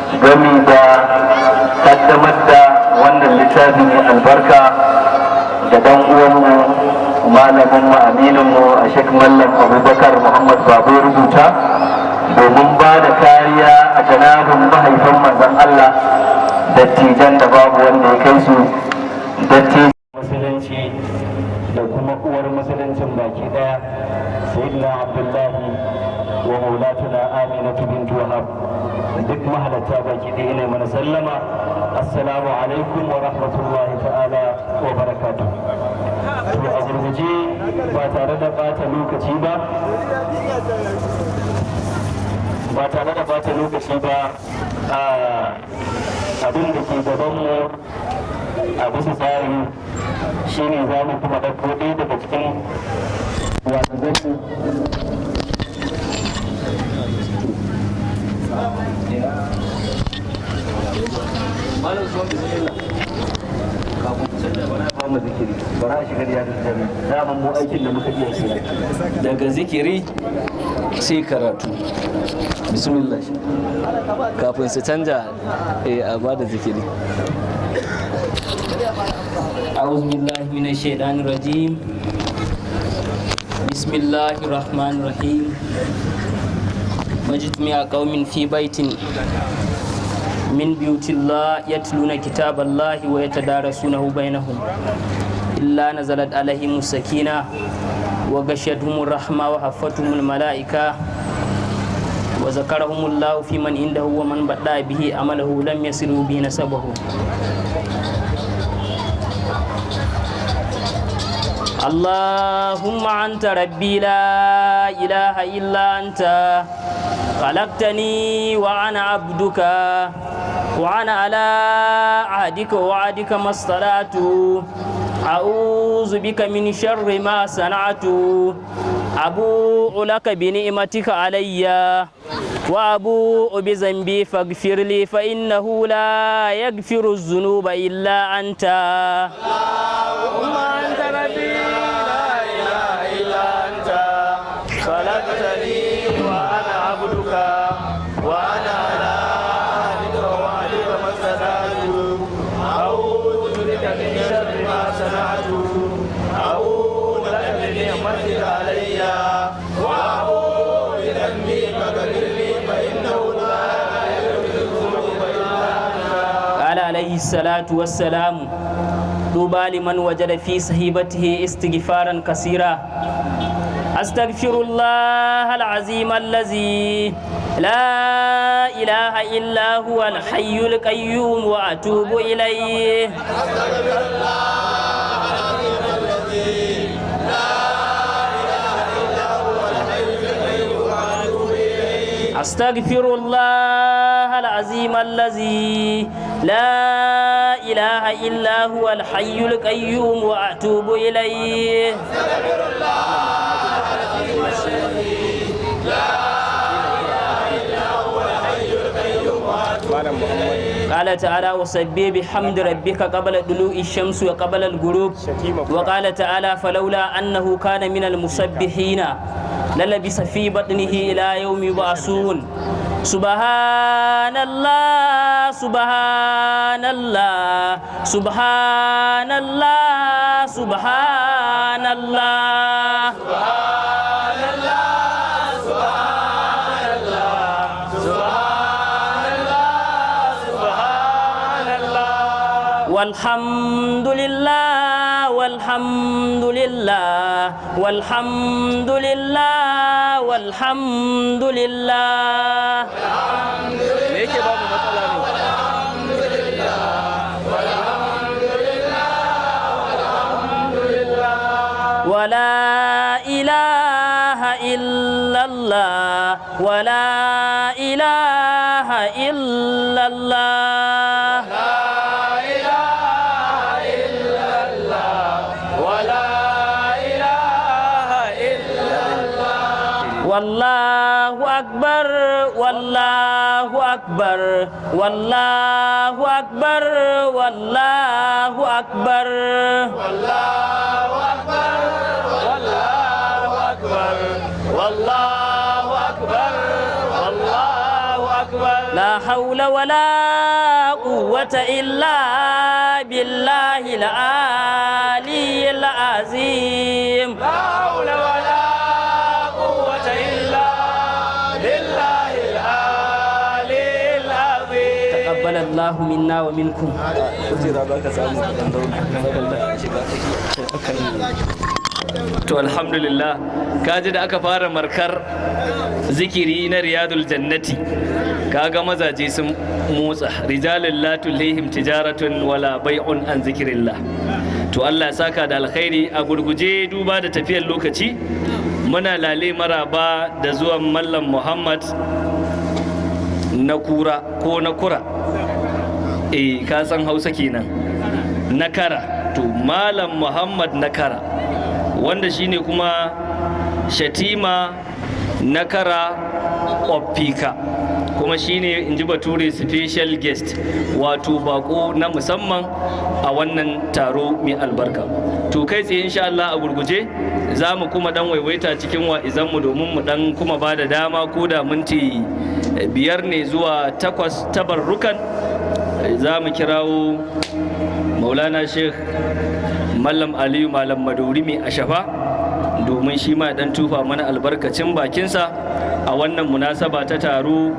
Gami da kaddamar da wannan littafi mai albarka da dan uwanmu, malaminmu, amininmu, a Shek Mallam Abubakar Muhammad Babu rubuta domin ba da kariya a janabin mahaifin Manzon Allah, dattijan da babu wanda ya kai su, dattijan musulunci da kuma uwar musuluncin baki daya, Sayyidina Abdullahi wa maulatuna Aminatu bintu Wahab. Duk mahalarta baki ɗaya ne mana sallama, assalamu alaikum wa rahmatullahi ta'ala wa barakatuh. To, a gurguje, ba tare da bata lokaci ba, ba tare da bata lokaci ba, abin da ke gabanmu a bisa tsari shine za mu kuma ɗauko ɗaya daga cikin wasanni. Malam Usman, bismillah. Kafin ku canza, bara ba mu zikiri, bara a shiga riyadun jami. Daman mu aikin da muka iya kenan. Daga zikiri sai karatu. Bismillah, kafin su canja, a ba da zikiri. أعوذ بالله من الشيطان الرجيم. بسم الله الرحمن الرحيم. مجتمع قوم في بيت من بيوت الله يتلون كتاب الله ويتدارسونه بينهم إلا نزلت عليهم السكينة وغشيتهم الرحمة وحفتهم الملائكة وذكرهم الله في من عنده ومن بدأ به عمله لم يسروا به نسبه. اللهم أنت ربي لا إله إلا أنت، خلقتني وأنا عبدك وأنا على عهدك ووعدك ما استطعت. أعوذ بك من شر ما صنعت، أبوء لك بنعمتك علي وأبوء بذنبي فاغفر لي فإنه لا يغفر الذنوب إلا أنت. اللهم أنت ربي لا إله إلا أنت، خلقتني وأنا عبدك وأنا على عهدك ووعدك ما استطعت. أعوذ بك من شر ما صنعت، أبوء لك بنعمتك علي وأبوء بذنبي فاغفر لي فإنه لا يغفر الذنوب إلا أنت. قال عليه الصلاة والسلام: طوبى لمن وجد في صحيفته استغفارا كثيرا. أستغفر الله العظيم الذي لا إله إلا هو الحي القيوم وأتوب إليه. أستغفر الله العظيم الذي لا إله إلا هو الحي القيوم وأتوب إليه. أستغفر الله العظيم الذي لا إله إلا هو الحي القيوم وأتوب إليه. أستغفر الله العظيم الذي لا إله إلا هو الحي القيوم وأتوب إليه. قال تعالى: وسبح بحمد ربك قبل طلوع الشمس وقبل الغروب. وقال تعالى: فلولا أنه كان من المسبحين للبث في بطنه إلى يوم يبعثون. سبحان الله، سبحان الله، سبحان الله، سبحان الله. سبحان الله، سبحان الله، سبحان الله، سبحان الله. والحمد لله، والحمد لله، والحمد لله، والحمد لله. Me yake ba mu matsala ne? ولا إله إلا الله، ولا إله إلا الله. لا إله إلا الله، ولا إله إلا الله. والله أكبر، والله أكبر، والله أكبر، والله أكبر. والله أكبر، والله أكبر، والله أكبر، والله أكبر. لا حول ولا قوة إلا بالله العلي العظيم. لا حول ولا قوة إلا بالله العلي العظيم. تقبل الله منا ومنكم. Kujera za ka samu ka dan zauna. Shiga tsakiya. To, alhamdulillah, kaji da aka fara markar zikiri na Riyadul Jannati, kaga mazaje sun motsa. Rijalun la tulhihim tijaratun wala bai'un an zikrillah. To, Allah ya saka da alkhairi. A gurguje, duba da tafiyar lokaci, muna lale maraba da zuwan Mallam Muhammad na kura ko na kura. Eh, ka san Hausa kenan, na kara. To, Malam Muhammad na kara, wanda shine kuma shatima na kara ofika, kuma shine in ji Bature special guest, wato bako na musamman a wannan taro mai albarka. To, kai tsaye, insha Allah, a gurguje za mu kuma dan waiwaita cikin wa'izanmu domin mu dan kuma ba da dama ko da minti 5 ne zuwa 8 tabarrukan. Za mu kirawo Maulana Sheikh Mallam Aliyu Malam Maduri mai ashafa domin shi ma dan tufa mana albarkacin bakinsa a wannan munasaba ta taro.